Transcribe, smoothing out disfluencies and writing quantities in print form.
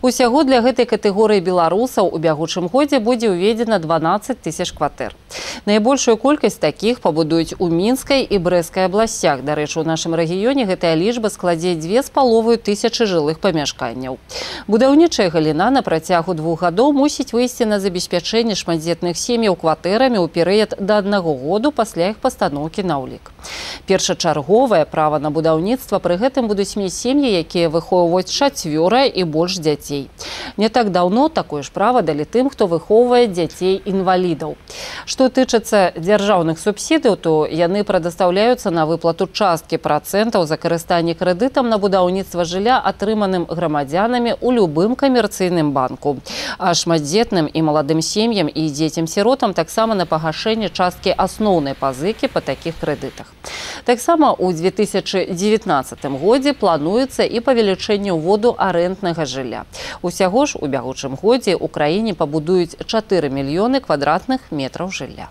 Усяго для гэтай катэгорыі беларусаў у бягучым годзе будзе ўведзена 12 тысяч кватэр. Найбольшую колькасць такіх пабудуюць у Мінскай і Брэсцкай абласцях. Дарэчы, у нашым рэгіёне гэтая лічба складзе 2500 жылых памяшканняў. Будаўнічая галіна на працягу 2 гадоў мусіць выйсці на забеспячэнне шматдзетных сем'яў кватэрамі ў перыяд да 1 году пасля іх пастаноўкі на ўлік. Першачарговае права на будаўніцтва пры гэтым будуць мець сем'і, якія выхоўваюць чацвёра і больш дзяцей. Не так даўно такое ж права далі тым, хто выхоўвае дзяцей інвалідаў. Што тычыцца дзяржаўных субсідыяў, то яны прадастаўляюцца на выплату часткі працэнтаў за карыстанне крэдытам на будаўніцтва жылля, атрыманым грамадзянамі ў любым камерцыйным банку. А шматдзетным і маладым сем'ям і дзецям-сіротам таксама на пагашэнне часткі асноўнай пазыкі па такіх крэдытах. Таксама ў 2019 годзе плануецца і павелічэнне ўводу арэнднага жылля. Усяго ж у бягучым годзе ў краіне пабудуюць 4 мільёны квадратных метраў жылля.